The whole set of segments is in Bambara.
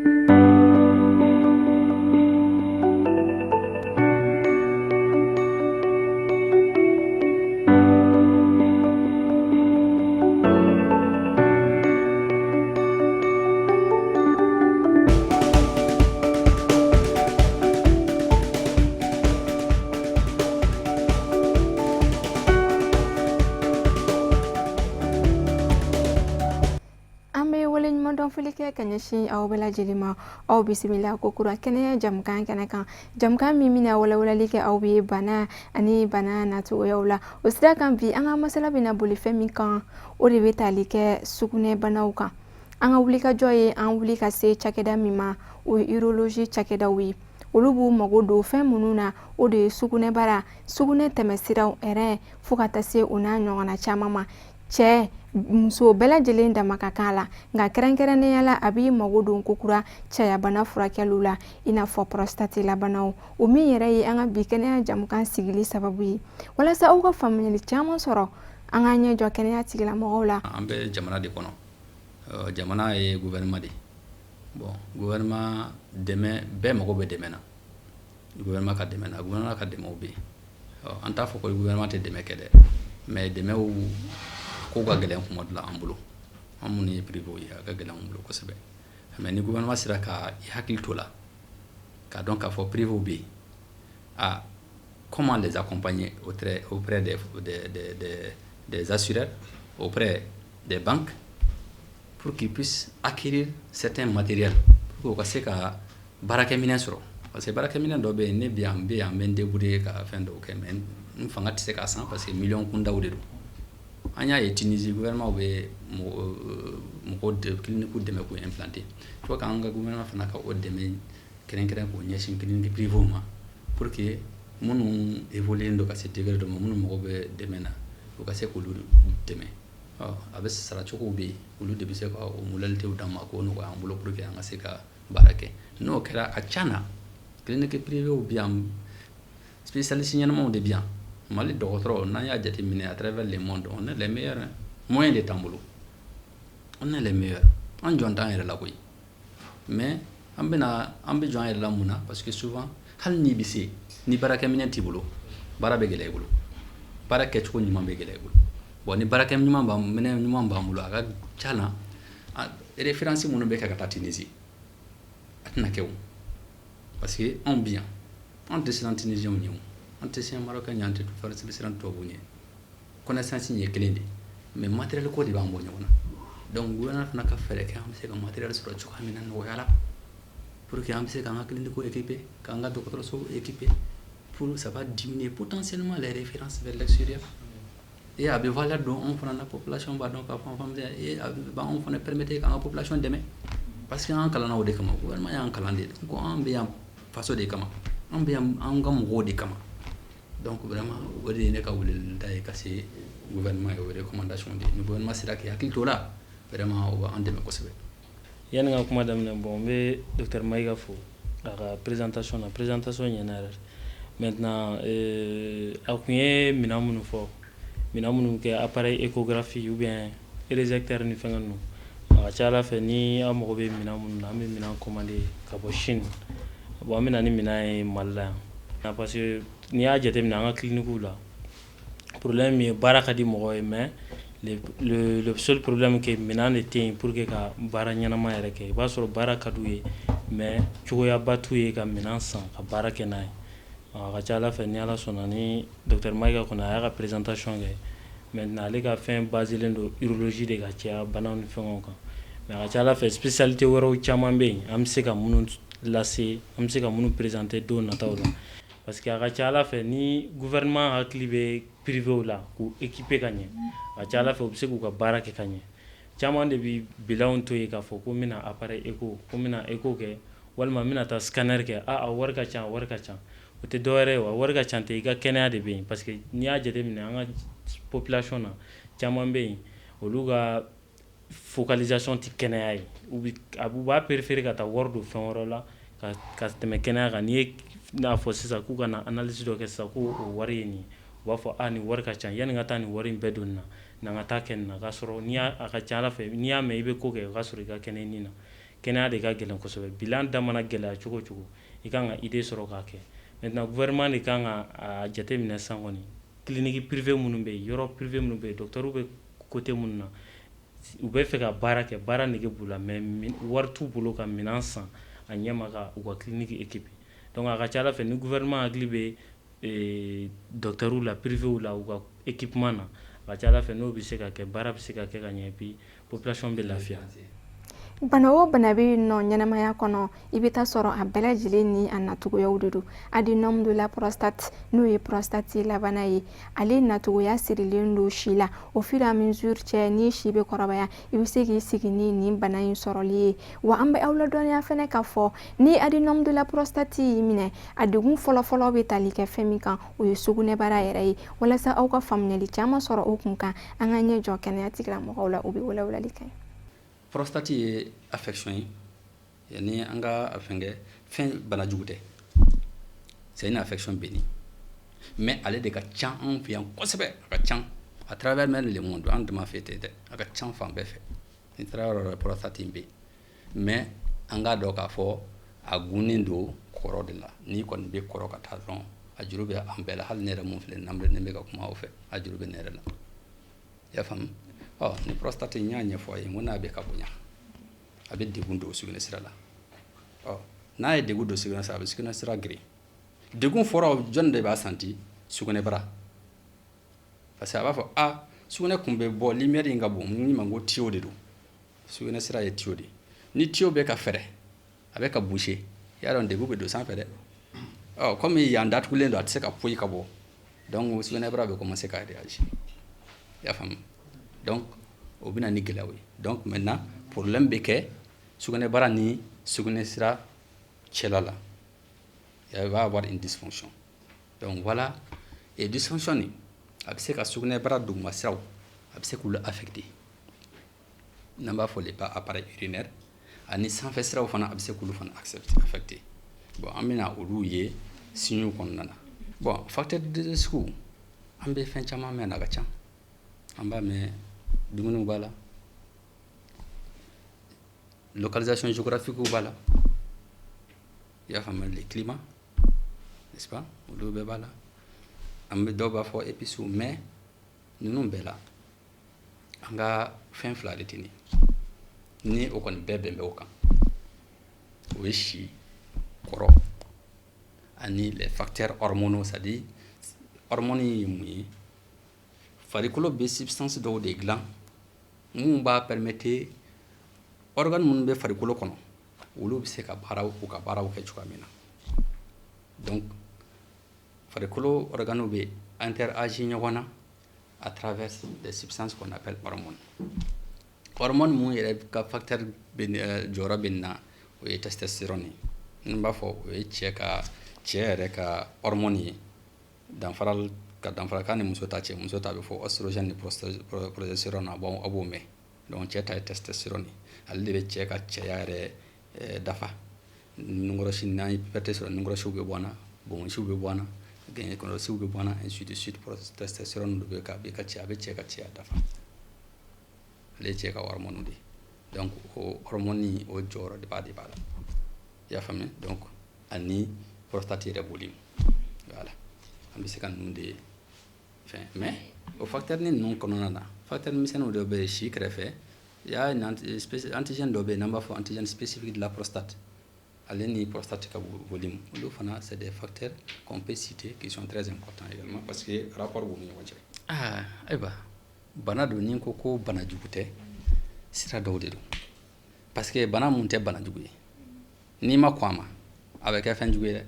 An bɛ waleɲumandɔn foli kɛ ka ɲɛsin aw bɛɛ lajɛlen ma. Aw bisimila ko kura kɛnɛya jamukan kɛnɛ kan, jamukan min bɛna walawalali kɛ aw ye bana ani bana nacogoyaw la. O sira kan, bi an ka masala bɛna boli fɛn min kan, o de bɛ tali kɛ sugunɛbanaw kan. An ka wulikajɔ ye an wuli ka se cakɛda min ma, o ye urologie cakɛdaw ye. Olu b'u mago don fɛn minnu na, o de ye sugunɛbara, sugunɛ tɛmɛsiraw, rein, fo ka taa se o n'a ɲɔgɔnna caman ma. Cɛ, muso, bɛɛ lajɛlen dama ka kan la, nka kɛrɛnkɛrɛnnenya la, a b'i mago don kokura cɛyabana furakɛliw la, i n'a fɔ prostate labanaw, o min yɛrɛ ye an ka bi kɛnɛya jamukan sigili sababu ye. Walasa aw ka faamuyali caman sɔrɔ, an k'an ɲɛ jɔ kɛnɛya tigilamɔgɔw la. An bɛ jamana de kɔnɔ. Jamana ye gouvernement de. Bon, gouvernement dɛmɛ, bɛɛ mago bɛ dɛmɛ na, gouvernement ka dɛmɛ na. Gouvernement ka dɛmɛw bɛ yen. An t'a fɔ ko gouvernement tɛ dɛmɛ kɛ dɛ, mais dɛmɛw ko ka gɛlɛn kuma dɔ la an bolo. An minnu ye privé ye, a ka gɛlɛn an bolo kosɛbɛ. Mais ni gouvernement sera ka i hakili to la k'a dɔn k'a fɔ privé bɛ yen, ah, comment les accompagner auprès des assureurs, auprès des banques, pour qu'ils puissent acquérir certains matériels, pour que u ka se ka baarakɛminɛn sɔrɔ. Parce que baarakɛminɛn dɔ bɛ yen, ne bɛ yan, n bɛ yan, n bɛ n débrouiller ka fɛn dɔw kɛ, mais n fanga tɛ se k'a san, parce que miliyɔn kundaw de don. An y'a ye Tunisie, gouvernement bɛ mɔgɔw, clinique dɛmɛ k'u implanter. Il faut qu'an ka gouvernement fana ka o dɛmɛ kɛrɛnkɛrɛn k'o ɲɛsin clinique privée ma, pour que minnu évolué don ka se degré dɔ ma, minnu mago bɛ dɛmɛ na, u ka se k'olu dɛmɛ. A bɛ saracogow bɛ yen, olu de bɛ se ka o modalités d'an ma k'o nɔgɔya an bolo, pour que an ka se ka baara kɛ. N'o kɛra, a ca na, clinique privée bɛ yan, spécialiste ɲɛnamaw de bɛ yan. Mali dɔgɔtɔrɔ, n'an y'a jateminɛ à travers le monde, on est les meilleurs. Moyen de t'an bolo, on est les meilleurs. An jɔn t'an yɛrɛ la koyi, mais an bɛna an bɛ jɔ an yɛrɛ la mun na? Parce que souvent, hali n'i bɛ se, ni baarakɛminɛn t'i bolo, baara bɛ gɛlɛya i bolo, baara kɛcogo ɲuman bɛ gɛlɛya i bolo. Bon, ni baarakɛ ɲuman b'an, minɛn ɲuman b'an bolo, a ka ca la, référence minnu bɛ kɛ ka taa Tunisie, a tɛna kɛ o, parce que anw bi yan, anw tɛ siran Tunisiens ɲɛ o, an tɛ siran Marocain ɲɛ, an tɛ siran tubabuw ɲɛ. Connaissance ye kelen de, mais matériel ko de b'an bɔ ɲɔgɔn na. Donc gouvernement fana ka fɛɛrɛ kɛ, an bɛ se ka matériel sɔrɔ cogoya min na nɔgɔya la, pour que an bɛ se k'an ka clinique équiper, k'an ka dɔgɔtɔrɔso équiper, pour ça va diminuer potentiellement les références vers l'extérieur. Et a bɛ valeur don anw fana na, population b'a dɔn k'a fɔ an fana, et a b'anw fana permettre k'an ka population dɛmɛ, parce que an kalanna o de kama. Gouvernement y'an kalan de ko an bɛ yan faso de kama, an bɛ yan an ka mɔgɔw de kama. Donc vraiment, o de ye ne ka weleweleda ye ka se gouvernement ye. O ye recommandation de ye. Ni gouvernement sera k'i hakili to o la, vraiment, o b'an dɛmɛ kosɛbɛ. Yanni n ka kuma daminɛ, bon, n bɛ docteur Mayiga fo a ka présentation na. Présentation ɲɛna yɛrɛ. Maintenant, a kun ye minɛn minnu fɔ, minɛn minnu kɛ appareil échographie ou bien réjecteur ni fɛngɛ ninnu, a ka ca Ala fɛ, ni an mago bɛ minɛn minnu na, an bɛ minɛn commander ka bɔ Chine. Bon, an bɛ na ni minɛn ye Mali la yan, parce que n'i y'a jateminɛ an ka clinique la, problème min ye, baara ka di mɔgɔw ye, mais le seul problème que minɛn de tɛ yen pour que ka baara ɲɛnama yɛrɛ kɛ. I b'a sɔrɔ baara ka d'u ye, mais cogoyaba t'u ye ka minɛn san ka baara kɛ n'a ye. A ka ca Ala fɛ, ni Ala sɔnna, ni docteur Mayiga kɔni a y'a ka présentation kɛ, maintenant ale ka fɛn basé don urologie de ka caya, banaw ni fɛngɛw kan, mais a ka ca Ala fɛ, spécialité wɛrɛw caman bɛ yen, an bɛ se ka minnu lase, an bɛ se ka minnu présenter don nataw la, parce que a ka ca Ala fɛ, ni gouvernement hakili bɛ privé la k'u équiper ka ɲɛ, a ka ca Ala fɛ, u bɛ se k'u ka baara kɛ ka ɲɛ. Caman de bɛ bilanw to yen k'a fɔ ko n bɛna appareil écho, ko n bɛna écho kɛ, walima n bɛna taa scanner kɛ. A wari ka ca, a wari ka ca. O tɛ dɔwɛrɛ ye, wa wari ka ca tɛ, i ka kɛnɛya de bɛ yen, parce que n'i y'a jateminɛ an ka population na, caman bɛ yen, olu ka focalisation tɛ kɛnɛya ye. U b'a préférer ka taa wari don fɛn wɛrɛ la ka tɛmɛ kɛnɛya kan. N'i ye n'a fɔ sisan k'u ka na analyse dɔ kɛ sisan, ko o wari ye nin ye, u b'a fɔ a nin wari ka ca, yanni n ka taa nin wari in bɛɛ don nin na, na n ka taa kɛ nin na. K'a sɔrɔ n'i y'a, a ka ca Ala fɛ, n'i y'a mɛn i bɛ ko kɛ, o ka sɔrɔ i ka kɛnɛ nin na. Kɛnɛya de ka gɛlɛn kosɛbɛ. Bilan da mana gɛlɛya cogo o cogo, i kan ka idée sɔrɔ k'a kɛ. Maintenant, gouvernement de kan ka a jateminɛ sisan kɔni, clinique privée minnu bɛ yen, yɔrɔ privé minnu bɛ yen, docteur bɛ côté minnu na, u bɛ fɛ ka baara kɛ, baara nege b'u la, mais wari t'u bolo ka minɛn san a ɲɛma ka u ka clinique équiper. Donc a ka ca Ala fɛ, ni gouvernement hakili bɛ docteur la, privé la, u ka équipement na, a ka ca Ala fɛ, n'o bɛ se ka kɛ, baara bɛ se ka kɛ ka ɲɛ, et puis population bɛ lafiya. Bana o bana bɛ yen nɔ ɲɛnamaya kɔnɔ, i bɛ taa sɔrɔ a bɛɛ lajɛlen ni a nacogoyaw de don. Adénome de la prostate, n'o ye prostate labana ye, ale nacogoya sirilen don si la. Au fur et à mesure cɛ ni si bɛ kɔrɔbaya, i bɛ se k'i sigi ni nin bana in sɔrɔli ye. Wa an bɛ aw ladɔnniya fɛnɛ k'a fɔ ni adénome de la prostate y'i minɛ, a degun fɔlɔfɔlɔ bɛ tali kɛ fɛn min kan, o ye sugunɛbara yɛrɛ ye. Walasa aw ka faamuyali caman sɔrɔ o kun kan, an ka ɲɛ jɔ kɛnɛya tigilamɔgɔw la, u bɛ walawalali kɛ. Prostate ye affection ye ni an ka fɛn kɛ, fɛn bana jugu tɛ, c'est une affection bénigne, mais ale de ka ca anw fɛ yan kosɛbɛ. A ka ca à travers même le monde, an dama fɛ ten dɛ, a ka ca fan bɛɛ fɛ. N'i taara yɔrɔ yɔrɔ, prostate bɛ yen. Mais an k'a dɔn k'a fɔ a gunnen don kɔrɔ de la. N'i kɔni bɛ kɔrɔ ka taa dɔrɔn, a juru bɛ an bɛɛ la. Hali ne yɛrɛ mun filɛ nin ne bɛ ka kuma aw fɛ, a juru bɛ ne yɛrɛ la. I y'a faamu? Ɔ, ni prostate, n y'a ɲɛfɔ a ye, n ko n'a bɛ ka bonya, a bɛ degun don sugunɛ sira la. Ɔ, n'a ye degun don sugunɛ sira, a bɛ sugunɛ sira geren. Degun fɔlɔ, jɔnni de b'a santi? Sugunɛbara, parce que a b'a fɔ a sugunɛ kun bɛ bɔ, lumière in ka bon ni ma ko tuyau de don. Sugunɛ sira ye tuyau de ye. Ni tuyau bɛ ka fɛrɛ, a bɛ ka boucher, i y'a dɔn degun bɛ don sanfɛ dɛ. Ɔ, komi yan datugulen don, a tɛ se ka poyi ka bɔ, donc sugunɛbara bɛ commencer ka réagir. I y'a faamu? Donc o bɛ na ni gɛlɛyaw ye. Donc maintenant, problème bɛ kɛ sugunɛbara ni sugunɛ sira cɛla la, il va avoir une dysfonction. Donc voilà, et dysfonction nin, a bɛ se ka sugunɛbara duguma siraw, a bɛ se k'olu affecter, n'an b'a fɔ les appareils urinaires, ani sanfɛ siraw fana, a bɛ se k'olu fana affecter. Bon, an bɛna olu ye signes kɔnɔna na. Bon, facteur de risque, an bɛ fɛn caman mɛn, a ka ca. An b'a mɛn, dumuniw b'a la, localisation géographique b'a la, i y'a faamu, le climat, n'est-ce pas, olu bɛɛ b'a la. An bɛ dɔw b'a fɔ épices, mais ninnu bɛɛ la, an ka fɛn fila de tɛ ni o kɔni bɛɛ bɛn bɛ o kan, o ye si kɔrɔ ani les facteurs hormonaux. C'est à dire hormone ye mun ye? Farikolo bɛ substance dɔw de dilan mun b'a permettre organe minnu bɛ farikolo kɔnɔ, olu bɛ se ka baaraw, u ka baaraw kɛ cogoya min na. Donc farikolo organes bɛ interagir ɲɔgɔn na à travers des substances qu'on appelle hormones. Hormone mun yɛrɛ ka facteur bɛ jɔyɔrɔ bɛ nin na, o ye testostérone ye. N b'a fɔ o ye cɛ ka, cɛ yɛrɛ ka hormone ye. Danfara ka danfara k'a ni muso ta cɛ, muso ta bɛ fɔ oestrogène ni progestérone, a b'o mɛn. Donc cɛ ta ye testostérone ye. Ale de bɛ cɛ ka cɛya yɛrɛ dafa. Nunkɔrɔsi, n'an ye puberté sɔrɔ, nunkɔrɔsiw bɛ bɔ an na, bonbonsiw bɛ bɔ an na, gɛɲɛkɔrɔsiw bɛ bɔ an na, ainsi de suite. Testostérone de bɛ ka bɛ ka cɛ, a bɛ cɛ ka cɛya dafa. Ale ye cɛ ka hormone de ye. Donc o hormone, o jɔyɔrɔ de b'a la. I y'a faamuya? Donc ani prostate yɛrɛ volume, voilà, an bɛ se ka ninnu de fɛn. Mais o facteur ni ninnu kɔnɔna na, facteur misɛnninw dɔ bɛ yen si kɛrɛfɛ. Il y a une antigène dɔ bɛ yen n'an b'a fɔ antigène spécifique de la prostate, ale ni prostate ka volume, olu fana, c'est des facteurs qu'on peut citer qui sont très importants également, parce que rapport b'u ni ɲɔgɔn cɛ. Aa, ayiwa, bana don, ni ko ko bana jugu tɛ, sira dɔw de don, parce que bana mun tɛ bana jugu ye, n'i ma kɔn a ma, a bɛ kɛ fɛn jugu ye dɛ,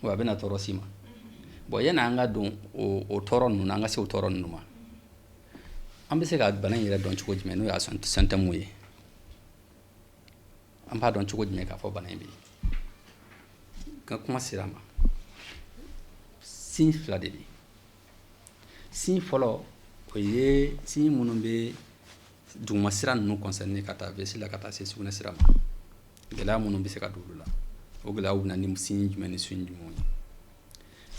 wa a bɛna tɔɔrɔ s'i ma. Bon, yanni an ka don o tɔɔrɔ ninnu na, an ka se o tɔɔrɔ ninnu ma, an bɛ se ka bana in yɛrɛ dɔn cogo jumɛn, n'o y'a symptôme ye? An b'a dɔn cogo jumɛn k'a fɔ bana in bɛ yen? Ka kuma sera a ma, signe fila de bɛ yen. Signe fɔlɔ, o ye signe minnu bɛ duguma sira ninnu concerné, ka taa vessie la, ka taa se sugunɛ sira ma. Gɛlɛya minnu bɛ se ka don olu la, o gɛlɛyaw bɛ na ni signe jumɛn ni signe jumɛnw ye?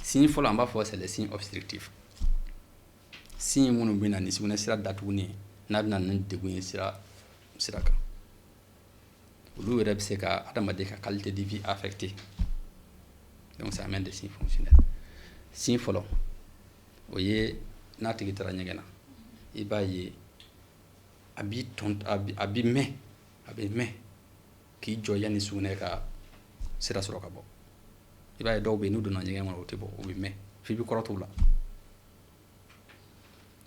Signe fɔlɔ, an b'a fɔ c'est les signes obstructifs, signe minnu bɛ na ni sugunɛ sira datuguni ye, n'a bɛ na ni degun ye sira kan. Olu yɛrɛ bɛ se ka adamaden ka qualité de vie affecter. Donc ça amène des signes fonctionnels. Signe fɔlɔ, o ye n'a tigi taara ɲɛgɛn na, i b'a ye a b'i tɔn, a b'i mɛn, a bɛ mɛn k'i jɔ yanni sugunɛ ka sira sɔrɔ ka bɔ. I b'a ye dɔw bɛ yen, n'u donna ɲɛgɛn kɔnɔ, u tɛ bɔ, u bɛ mɛn f'i bɛ kɔrɔtɔ u la.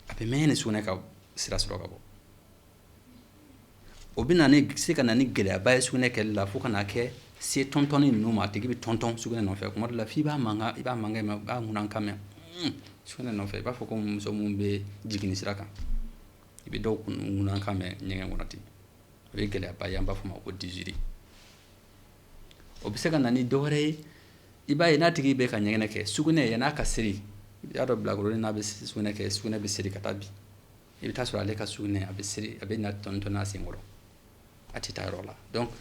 A bɛ mɛn yanni sugunɛ ka sira sɔrɔ ka bɔ. O bɛ na ni se ka na ni gɛlɛyaba ye sugunɛ kɛli la, fo ka na kɛ se tɔntɔnni ninnu ma. A tigi bɛ tɔntɔn sugunɛ nɔfɛ. Kuma dɔ la, f'i b'a mankan, i b'a mankan mɛn, i b'a ŋunankan mɛn sugunɛ nɔfɛ. I b'a fɔ ko muso min bɛ jiginni sira kan, i bɛ dɔw ŋunankan mɛn ɲɛgɛn kɔnɔ ten. O ye gɛlɛyaba ye, an b'a fɔ o ma ko dysurie. O bɛ se ka na ni dɔ wɛrɛ ye. I b'a ye n'a tigi bɛ ka ɲɛgɛnɛ kɛ, sugunɛ yann'a ka seri, i y'a dɔn bilakoronin n'a bɛ sugunɛ kɛ, sugunɛ bɛ seri ka taa bin. I bɛ taa sɔrɔ ale ka sugunɛ a bɛ seri, a bɛ na tɔni a sen kɔrɔ, a tɛ taa yɔrɔ la. Donc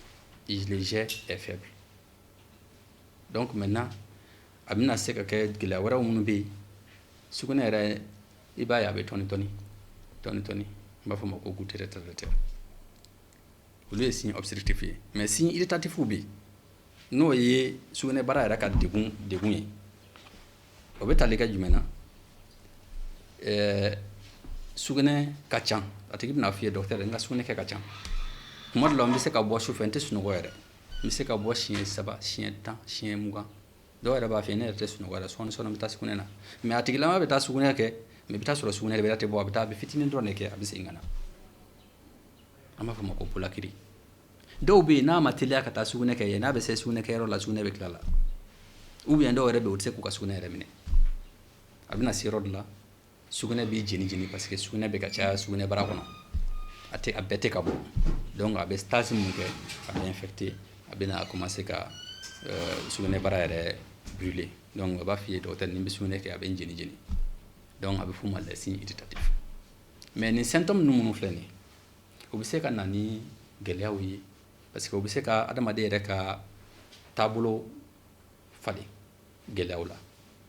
le jet est faible. Donc maintenant, a bɛna se ka kɛ gɛlɛya wɛrɛw minnu bɛ yen, sugunɛ yɛrɛ, i b'a ye a bɛ tɔni tɔni tɔni tɔni, n b'a fɔ o ma ko goutte retardataire. Olu ye signe obstructif ye. Mais signe irritatif bɛ yen, n'o ye sugunɛbara yɛrɛ ka degun ye. O bɛ tali kɛ jumɛn na? Sugunɛ ka ca. A tigi bɛna f'i ye: "Docteur, n ka sugunɛ kɛ ka ca. Tuma dɔ la, n bɛ se ka bɔ su fɛ, n tɛ sunɔgɔ yɛrɛ, n bɛ se ka bɔ siɲɛ 3, siɲɛ 10, siɲɛ 20." Dɔw yɛrɛ b'a fɔ: "Ne yɛrɛ tɛ sunɔgɔ yɛrɛ, sɔɔni sɔɔni n bɛ taa sugunɛ na." Mais a tigilama bɛ taa sugunɛ kɛ, mais i bɛ taa sɔrɔ sugunɛ bɛrɛ tɛ bɔ. A bɛ taa, a bɛ fitinin dɔrɔn de kɛ, a bɛ segin ka na. An b'a fɔ o ma ko pollakiurie. Dɔw bɛ yen, n'a ma teliya ka taa sugunɛ kɛ yen, n'a bɛ se sugunɛkɛyɔrɔ la, sugunɛ bɛ tila la. Ou bien dɔw yɛrɛ bɛ yen, u tɛ se k'u ka sugunɛ yɛrɛ minɛ. A bɛna se yɔrɔ dɔ la, sugunɛ b'i jeni jeni, parce que sugunɛ bɛ ka caya sugunɛbara kɔnɔ, a tɛ, a bɛɛ tɛ ka bɔ. Donc a bɛ stase mun kɛ, a bɛ infecté, a bɛna commencer ka sugunɛbara yɛrɛ brûler. Donc a b'a f'i ye: "Docteur, ni n bɛ sugunɛ kɛ, a bɛ n jeni jeni." Donc a bɛ f'o ma les signes irritatifs. Mais nin symptômes ninnu minnu filɛ nin ye, o bɛ se ka na ni gɛlɛyaw ye, parce que o bɛ se ka adamaden yɛrɛ ka taabolo falen gɛlɛyaw la,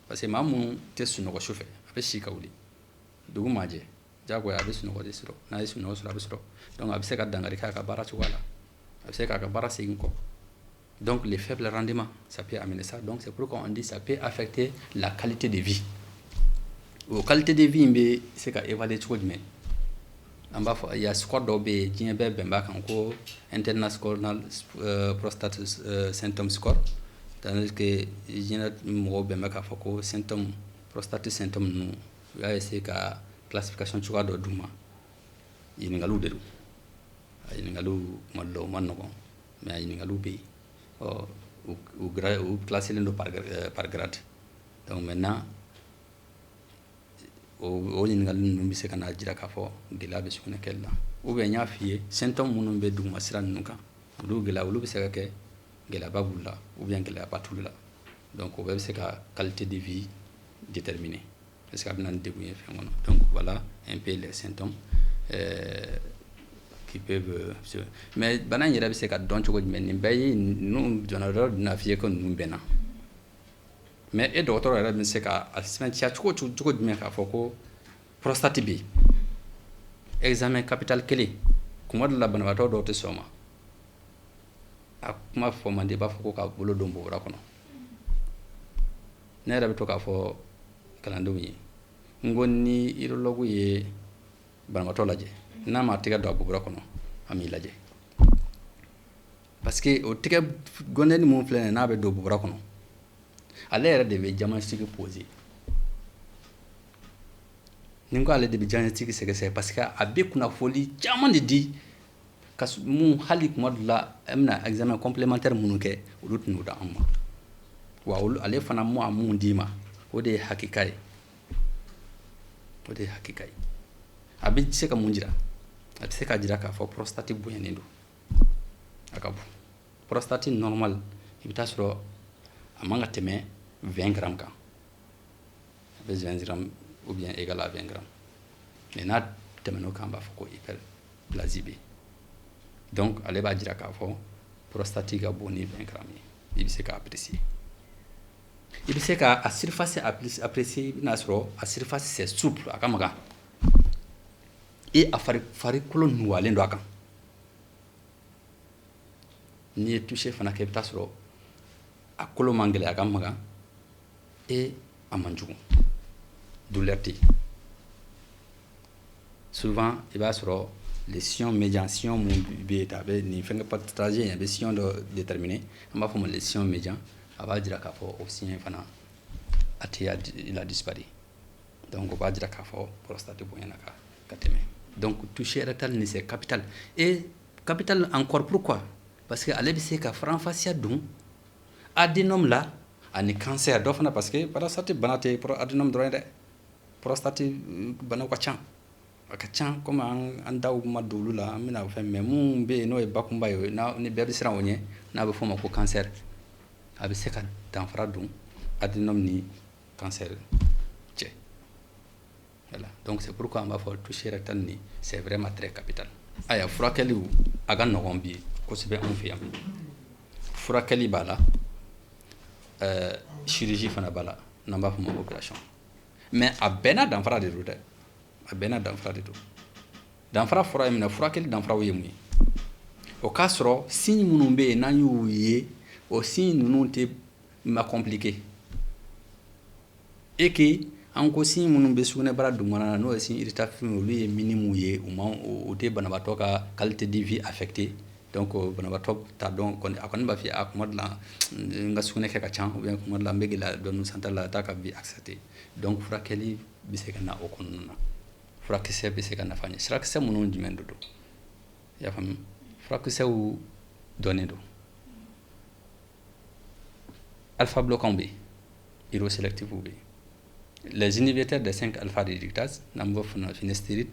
parce que maa minnu tɛ sunɔgɔ su fɛ, a bɛ si ka wuli, dugu maa jɛ, diyagoya a bɛ sunɔgɔ de sɔrɔ. N'a ye sunɔgɔ sɔrɔ, a bɛ sɔrɔ. Donc a bɛ se ka dankari k'a ka baara cogoya la, a bɛ se k'a ka baara segin kɔ. Donc les faibles rendements, ça peut amener ça. Donc c'est pourquoi on dit ça peut affecter la qualité de vie. O qualité de vie in bɛ se ka évaluer cogo jumɛn? An b'a fɔ ya score dɔw bɛ yen, diɲɛ bɛɛ bɛn b'a kan ko International Prostate Symptom Score, tandis que diɲɛ mɔgɔw bɛn bɛ k'a fɔ ko symptôme prostate, symptôme ninnu, u y'a essayer ka classification cogoya dɔ d'u ma. Ɲininkaliw de don. A ɲininkaliw, kuma dɔ la, u ma nɔgɔn, mais a ɲininkaliw bɛ yen. Ɔ u classé don par grade. Donc maintenant, o ɲininkali ninnu bɛ se ka n'a jira k'a fɔ gɛlɛya bɛ sugunɛ kɛli la. Ou bien n y'a f'i ye, symptôme minnu bɛ duguma sira ninnu kan, olu gɛlɛya, olu bɛ se ka kɛ gɛlɛyaba b'u la ou bien gɛlɛyaba t'olu la. Donc o bɛɛ bɛ se ka qualité de vie déterminer, parce que a bɛ na ni degun ye fɛn kɔnɔ. Donc voilà un peu les symptômes qui peuvent. Mais bana in yɛrɛ bɛ se ka dɔn cogo jumɛn? Nin bɛɛ ye ninnu jɔna dɔ bɛna f'i ye ko ninnu bɛnna, mais e dɔgɔtɔrɔ yɛrɛ bɛ se ka a sɛbɛntiya cogo jumɛn k'a fɔ ko prostate bɛ yen? Examen capital kelen, kuma dɔ la, banabaatɔ dɔw tɛ sɔn o ma. A kuma fɔ man di, i b'a fɔ ko ka bolo don bobara kɔnɔ. Ne yɛrɛ bɛ to k'a fɔ kalandenw ye, n ko ni urologue ye banabaatɔ lajɛ, n'a ma tɛgɛ don a bobara kɔnɔ, an b'i lajɛ, parce que o tɛgɛ gɔnɛni mun filɛ nin ye, n'a bɛ don bobara kɔnɔ, ale yɛrɛ de bɛ diagnostic poser. Ni n ko ale de bɛ diagnostic sɛgɛsɛgɛ, parce que a bɛ kunnafoli caman de di ka mun hali kuma dɔ la, an bɛna examen complémentaire minnu kɛ, olu tɛn'o d'an ma. Wa olu ale fana mu a mun d'i ma, o de ye hakika ye, o de ye hakika ye. A bɛ se ka mun jira? A bɛ se ka jira k'a fɔ prostate bonyanen don, a ka bon. Prostate normal, i bɛ taa sɔrɔ a man ka tɛmɛ 20 grammes kan, a bɛ 20 grammes ou bien égal à 20 grammes. Mais n'a tɛmɛn'o kan, an b'a fɔ ko hyperplasie bɛ yen. Donc ale b'a jira k'a fɔ prostate ka bon ni 20 grammes ye. I bɛ se k'a apprécier, i bɛ se k'a surface apprécier. I bɛna sɔrɔ a surface, c'est souple, a ka magan, et a farikolo nuguyalen don a kan. N'i ye toucher fana kɛ, i bɛ taa sɔrɔ a kolo man gɛlɛn, a ka magan et a man jugu, douleur tɛ yen. Souvent i b'a sɔrɔ les sillons médians, sillon mun bɛ yen, a bɛ nin fɛngɛ trajet in, a bɛ sillon dɔ déterminer, an b'a fɔ o ma les sillons médians. A b'a jira k'a fɔ o sillon fana a tɛ, il a disparu. Donc o b'a jira k'a fɔ prostate bonyana ka tɛmɛ. Donc toucher rectal nin, c'est capital, et capital encore, pourquoi? Parce que ale bɛ se ka faranfasiya don adénome la ani cancer dɔ fana, parce que prostate bana tɛ adénome dɔrɔn ye dɛ. Prostate banaw ka ca, a ka ca. Komi an daw ma don olu la, an bɛna fɛn, mais mun bɛ yen, n'o ye bakunba ye, ni bɛɛ bɛ siran o ɲɛ, n'a bɛ f'o ma ko cancer, a bɛ se ka danfara don adénome ni cancer cɛ. Voilà, donc c'est pourquoi an b'a fɔ toucher rectal nin, c'est vraiment très capital. Ayiwa, furakɛliw a ka nɔgɔn bi kosɛbɛ anw fɛ yan. Furakɛli b'a la, chirurgie fana b'a la, n'an b'a fɔ o ma opération. Mais a bɛɛ n'a danfara de don dɛ, a bɛɛ n'a danfara de don. Danfara fɔra ye min na, furakɛli danfaraw ye mun ye? O k'a sɔrɔ signe minnu bɛ yen, n'an y'u ye, o signe ninnu tɛ ma compliqué, et que an ko signe minnu bɛ sugunɛbara dugumana na, n'o ye signe irritatif, olu ye minime ye, u ma o tɛ banabaatɔ ka qualité de vie affecté. Donc banabaatɔ t'a dɔn kɔni, a kɔni b'a fɔ a kuma dɔ la, n ka sugunɛ kɛ ka ca, ou bien kuma dɔ la, n bɛ gɛlɛya dɔɔnin santé la, a t'a ka vie accepté. Donc furakɛli bɛ se ka na o kɔnɔna na. Furakisɛ bɛ se ka nafa ɲɛ. Furakisɛ minnu jumɛn de don? I y'a faamu, furakisɛw dɔnnen don. Alpha bloquant bɛ yen, urosélectif bɛ yen, les inhibiteurs des 5 alpha réductases, n'an b'o fɔ finasteride,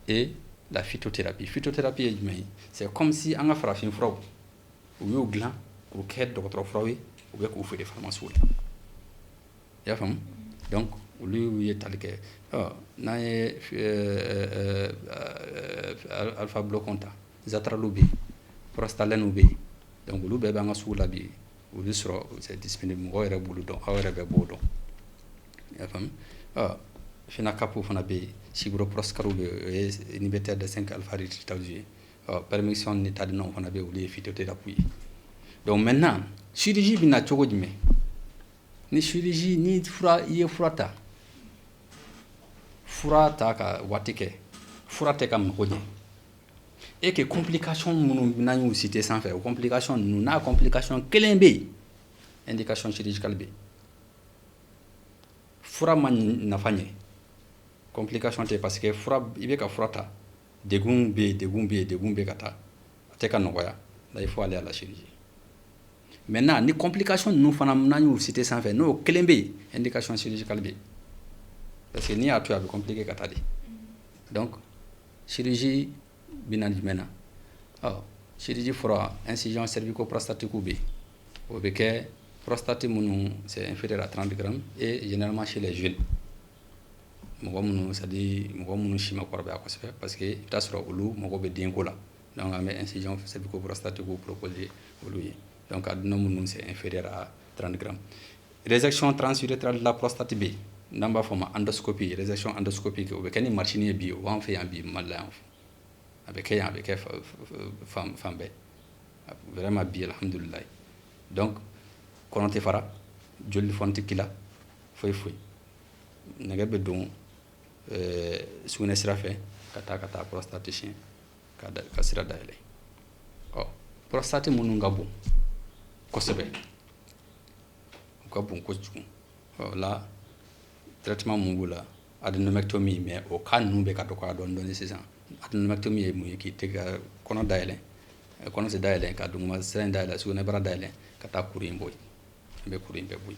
et la phytothérapie. Phytothérapie ye jumɛn ye? C'est comme si an ka farafin furaw, u y'u dilan k'u kɛ dɔgɔtɔrɔ furaw ye, u bɛ k'u feere pharmacie la. I y'a faamu? Donc olu ye tali kɛ. Ɔ, n'an ye alpha bloquant ta, Xatralw bɛ yen, Prostalène bɛ yen. Donc olu bɛɛ b'an ka sugu la bi, u bɛ sɔrɔ, c'est disponible, mɔgɔw yɛrɛ b'olu dɔn, aw yɛrɛ bɛɛ b'o dɔn. I y'a faamu? Ɔ, Finacap fana bɛ yen, Cyproproscar bɛ yen, o ye inhibiteur de 5 alpha réductase ye. Ɔ, Permixon ni Tadinɔn fana bɛ yen, olu ye phytothérapie ye. Donc maintenant, chirurgie bɛ na cogo jumɛn? Ni chirurgie, ni fura, i ye fura ta, fura ta ka waati kɛ, fura tɛ ka mago ɲɛ, et que complication minnu n'an y'u cité sanfɛ, o complication ninnu, n'a complication kelen bɛ yen, indication chirurgicale bɛ yen. Fura ma nafa ɲɛ, complication tɛ, parce que fura, i bɛ ka fura ta, degun bɛ yen, degun bɛ yen, degun bɛ ka taa, a tɛ ka nɔgɔya là, il faut aller à la chirurgie. Maintenant, ni complication ninnu fana n'an y'u cité sanfɛ, n'o kelen bɛ yen, indication chirurgicale bɛ yen, parce que n'i y'a to yen, a bɛ compliqué ka taa de. Donc chirurgie bɛ na jumɛn na? Ɔ, chirurgie fɔra, incision cervico-prostatique bɛ yen, o bɛ kɛ prostate minnu c'est inférieur à 30 grammes et généralement chez les jeunes, mɔgɔ minnu, c'est à dire mɔgɔ minnu si ma kɔrɔbaya kosɛbɛ, parce que i bɛ taa sɔrɔ olu mago bɛ denko la. Donc an bɛ incision cervico-prostatique proposer olu ye. Donc adénome minnu c'est inférieur à 30 grammes. Résection transurétrale de la prostate bɛ yen, n'an b'a fɔ o ma endoscopie, résection endoscopique. O bɛ kɛ ni machine ye bi, o b'an fɛ yan bi, Mali la yan, a bɛ kɛ yan, a bɛ kɛ fan fan bɛɛ vraiment bi, alhamdulilayi. Donc kɔnɔ tɛ fara, joli fɔn tɛ k'i la, foyi foyi. Nɛgɛ bɛ don sugunɛ sira fɛ ka taa prostate siɲɛ ka sira dayɛlɛ. Ɔ, prostate minnu ka bon kosɛbɛ, u ka bon kojugu, ɔ la, traitement mun b'u la? Adénomectomie. Mais o cas ninnu bɛ ka dɔgɔya dɔɔni dɔɔni sisan. Adénomectomie ye mun ye? K'i tɛgɛ ka kɔnɔ dayɛlɛ, kɔnɔ tɛ dayɛlɛ, ka duguma sira in dayɛlɛ, sugunɛbara dayɛlɛ, ka taa kuru in bɔ yen. An bɛ kuru in bɛɛ bɔ yen.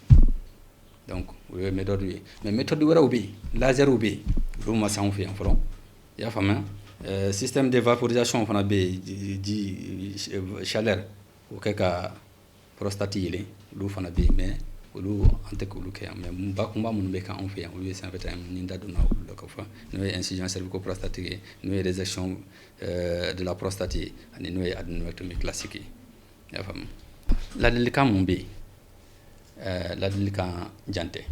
Donc o ye méthode ye. Mais méthode wɛrɛw bɛ yen, laserw bɛ yen, olu ma se anw fɛ yan fɔlɔ. I y'a faamuya? Système de vaporisation fana bɛ yen, ji chaleur o kɛ ka prostate yelen, olu fana bɛ yen, mais olu an tɛ k'olu kɛ yan. Mais bakunba minnu bɛ kɛ anw fɛ yan, olu ye sanfɛ ta ni n da donna olu la ka fɔ, n'o ye incision cervico-prostatique ye, n'o ye résection de la prostate ye, ani n'o ye adénomectomie classique ye. I y'a faamu? Ladilikan mun bɛ yen? Ladilikan jan tɛ.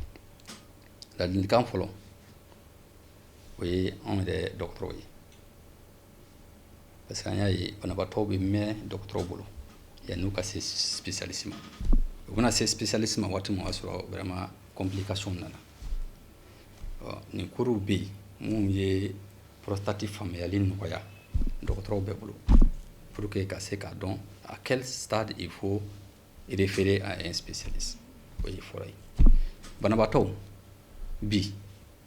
Ladilikan fɔlɔ, o ye anw yɛrɛ dɔgɔtɔrɔw ye, parce que an y'a ye banabaatɔw bɛ mɛn dɔgɔtɔrɔw bolo. Yanni u ka se spécialiste ma, u bɛna se spécialiste ma waati min, o y'a sɔrɔ vraiment complication nana. Ɔ, nin cours bɛ yen mun ye prostate faamuyali nɔgɔya dɔgɔtɔrɔw bɛɛ bolo, pour que ka se k'a dɔn à quel stade il faut référer à un spécialiste. O ye fɔlɔ ye. Banabaatɔw bi,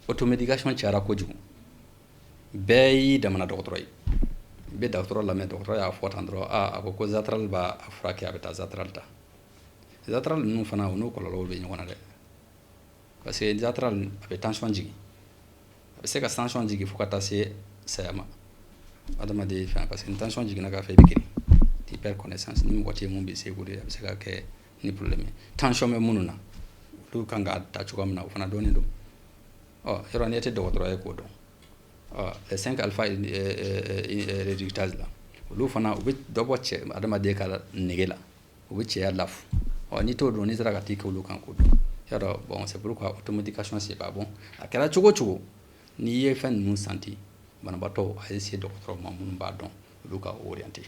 automédication cayara kojugu. Bɛɛ y'i damana dɔgɔtɔrɔ ye. I bɛ dɔgɔtɔrɔ lamɛn, dɔgɔtɔrɔ y'a fɔ tan dɔrɔn, a a ko ko Zatral b'a furakɛ, a bɛ taa Zatral ta. Zatral ninnu fana, u n'o kɔlɔlɔw bɛ ɲɔgɔn na dɛ, parce que Zatral a bɛ tension jigin, a bɛ se ka tension jigin fo ka taa se saya ma adamaden fɛn, parce que ni tension jiginna ka fɛ, i bɛ girin, tu perds connaissance. Ni mɔgɔ tɛ mun bɛ se a bɛ se ka kɛ ni problème ye. Tension bɛ minnu na, olu kan k'a ta cogoya min na, o fana dɔnnen don. Ɔ, yɔrɔ n'i tɛ dɔgɔtɔrɔ ye k'o dɔn. Ɔ, les 5 alpha réductase la, olu fana u bɛ dɔ bɔ cɛ adamaden ka nege la, u bɛ cɛya lafu. Ɔ, n'i t'o dɔn, n'i sera ka t'i kɛ olu kan k'o dɔn, yɔrɔ bon, c'est pourquoi automédication, c'est pas bon. A kɛra cogo o cogo, n'i ye fɛn ninnu santi, banabaatɔ a ye se dɔgɔtɔrɔ ma minnu b'a dɔn, olu ka orienter.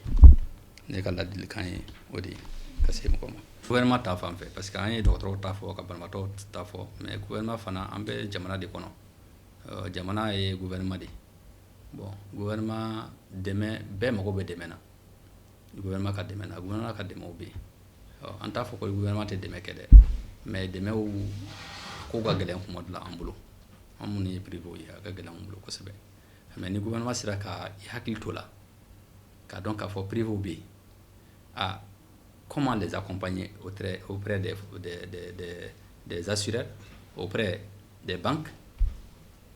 Ne ka ladilikan ye o de ye ka se mɔgɔ ma, gouvernement ta fan fɛ, parce que an ye dɔgɔtɔrɔw ta fɔ, ka banabaatɔw ta fɔ, mais gouvernement fana, an bɛ jamana de kɔnɔ. Jamana ye gouvernement de ye. Bon, gouvernement dɛmɛ, bɛɛ mago bɛ dɛmɛ na, gouvernement ka dɛmɛ na, gouvernement ka dɛmɛw bɛ yen. An t'a fɔ ko gouvernement tɛ dɛmɛ kɛ dɛ, mais dɛmɛw ko ka gɛlɛn kuma dɔ la an bolo. An minnu ye privé ye, a ka gɛlɛn an bolo kosɛbɛ. Mais ni gouvernement sera ka i hakili to la, k'a dɔn k'a fɔ privé bɛ yen, ah, comment les accompagner auprès des assureurs, auprès des banques,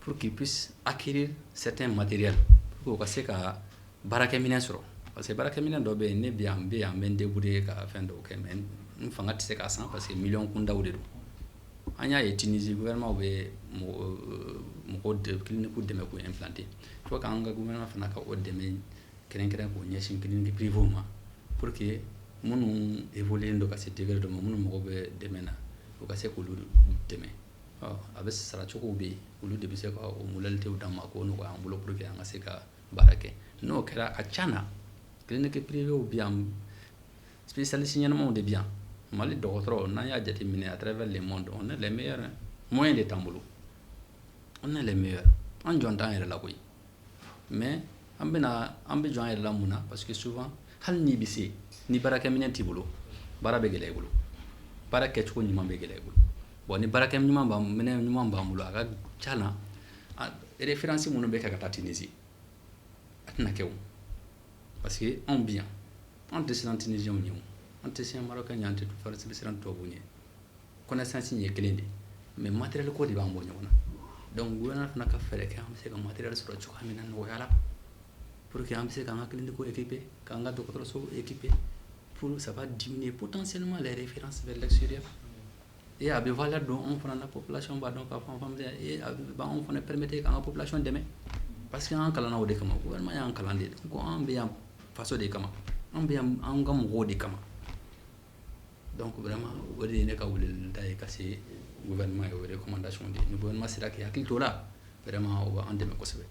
pour qu'ils puissent acquérir certains matériels, pour que u ka se ka baarakɛminɛn sɔrɔ. Parce que baarakɛminɛn dɔ bɛ yen, ne bɛ yan, n bɛ yan, n bɛ n débrouiller ka fɛn dɔw kɛ, mais n fanga tɛ se k'a san, parce que miliyɔn kundaw de don. An y'a ye Tunisie, gouvernement bɛ mɔgɔw clinique dɛmɛ k'u implanter. Il faut k'an ka gouvernement fana ka o dɛmɛ kɛrɛnkɛrɛn k'o ɲɛsin clinique privée ma, pour que minnu évolué don ka se degré dɔ ma, minnu mago bɛ dɛmɛ na, u ka se k'olu dɛmɛ. Ɔ, a bɛ sara cogow bɛ yen, olu de bɛ se ka o modalités d'an ma k'o nɔgɔya an bolo, pour que an ka se ka baara kɛ. N'o kɛra, a ca na, clinique privée bɛ yan, spécialiste ɲɛnamaw de bɛ yan. Mali dɔgɔtɔrɔ, n'an y'a jateminɛ à travers le monde, on est les meilleurs. Moyen de t'an bolo, on est les meilleurs. An jɔn t'an yɛrɛ la koyi, mais an bɛna an bɛ jɔ an yɛrɛ la mun na? Parce que souvent, hali n'i bɛ se, ni baarakɛminɛn t'i bolo, baara bɛ gɛlɛya i bolo, baara kɛcogo ɲuman bɛ gɛlɛya i bolo. Bon, ni baarakɛ ɲuman b'an, minɛn ɲuman b'an bolo, a ka ca la, référence minnu bɛ kɛ ka taa Tunisie, a tɛna kɛ o, parce que anw bi yan, anw tɛ siran Tunisien ɲɛ o, an tɛ siran Marocain ɲɛ, an tɛ siran tubabuw ɲɛ. Connaissance ye kelen de, mais matériel ko de b'an bɔ ɲɔgɔn na. Donc gouvernement fana ka fɛɛrɛ kɛ, an bɛ se ka matériel sɔrɔ cogoya min na nɔgɔya la, pour que an bɛ se k'an ka clinique équiper, k'an ka dɔgɔtɔrɔso équiper, pour ça va diminuer potentiellement les références vers l'extérieur. Et a bɛ valeur don anw fana na, population b'a dɔn k'a fɔ an fana et a b'anw fana permettre k'an ka population dɛmɛ, parce que an kalanna o de kama. Gouvernement y'an kalan de ko an bɛ yan faso de kama, an bɛ yan an ka mɔgɔw de kama. Donc vraiment, o de ye ne ka weleweleda ye ka se gouvernement ye, o ye recommandation de ye. Ni gouvernement sera k'i hakili t'o la, vraiment, o b'an dɛmɛ kosɛbɛ.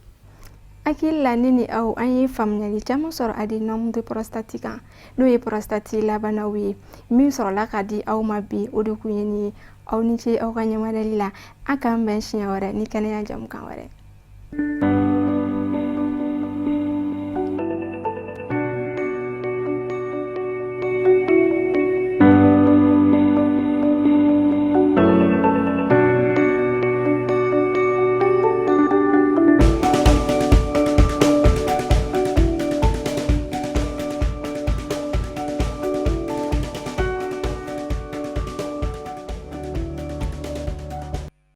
Hakili la, ne ni aw, an ye faamuyali caman sɔrɔ adénome de prostate kan, n'o ye prostate labanaw ye. Min sɔrɔla ka di aw ma bi, o de kun ye nin ye. Aw ni ce aw ka ɲɛmadali la. An k'an bɛn siɲɛ wɛrɛ ni kɛnɛya jamukan wɛrɛ.